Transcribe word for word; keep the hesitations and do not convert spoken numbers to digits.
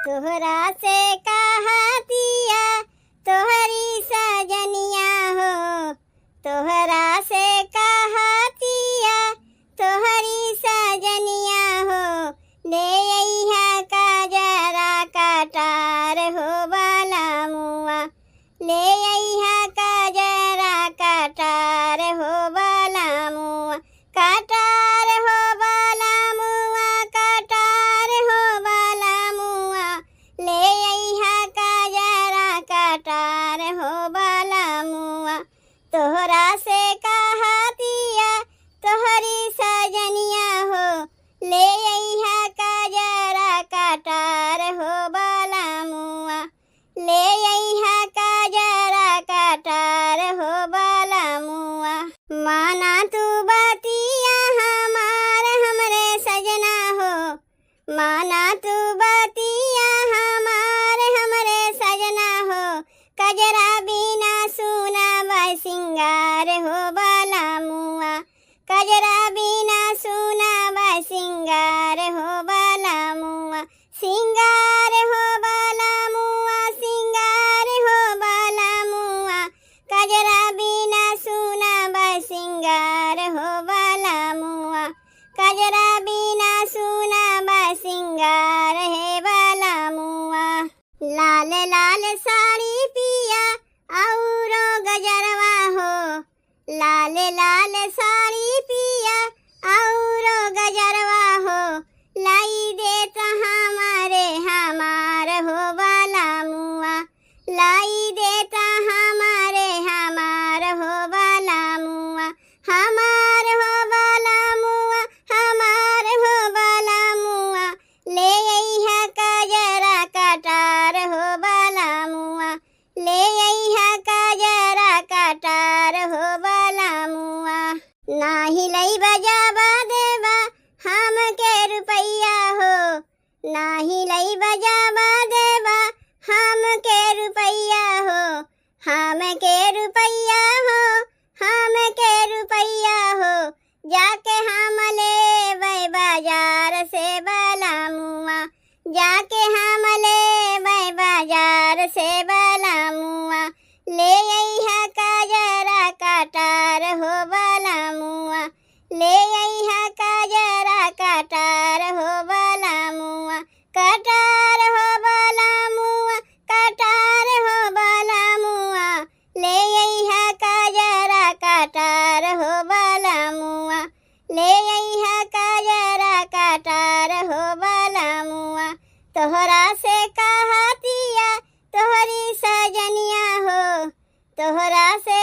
तोहरा से कहतिया तोहरी सजनिया हो, तोहरा से कहतिया तोहरी सजनिया हो, ले अइहा काजरा कटार हो बलमुआ, ले अइहा काजरा कटार हो बलमुआ, कटार हो बलमुआ, कटार हो बलमुआ, ले अइहा काजरा कटार हो बलमुआ। तोहरा से कहतिया तोहरी सजनिया हो, ले अइहा काजरा कटार हो बलमुआ, ले अइहा काजरा कटार हो बलमुआ। माना तू बतिया हमार हमरे सजना हो, माना तू बतिया हमार हमरे सजना हो, कजरा बिना सुना बा सिंगार हो बलमुआ, कजरा बिना सुना बा सिंगार हो बलमुआ, सिंगार हो बलमुआ, सिंगार हो बलमुआ, कजरा बिना सुना बा सिंगार हो बलमुआ, कजरा बिना सुना बा सिंगार हे बलमुआ। लाल लाल साड़ी पिया औरो गजरवा हो, लाल लाल साड़ी पिया औरो गजरवा हो, लाई देता हमारे हमार हो बलमुआ, लाई देता हमारे हमार हो बलमुआ, हमार हो बलमुआ, हमार हो बलमुआ, ले अइहा काजरा कटार हो बलमुआ, ले अइहा काजरा कटार हो बलमुआ। नाही लइबा जाबा देबा हमके रुपइया हो, नाही लइबा जाबा देबा हमके रुपइया हो, हमके रुपइया हो, हमके रुपइया हो, जाके हम लेबै बाजार से बलमुआ, जाके हम लेबै बाजार से बलमुआ, ले अइहा काजरा कटार हो बलमुआ, ले अइहा काजरा कटार हो बलमुआ, कटार हो बलमुआ, कटार हो बलमुआ, ले अइहा काजरा कटार हो बलमुआ, ले अइहा काजरा कटार हो बलमुआ। तोहरा से कहतिया तोहरी सजनिया हो, तोहरा से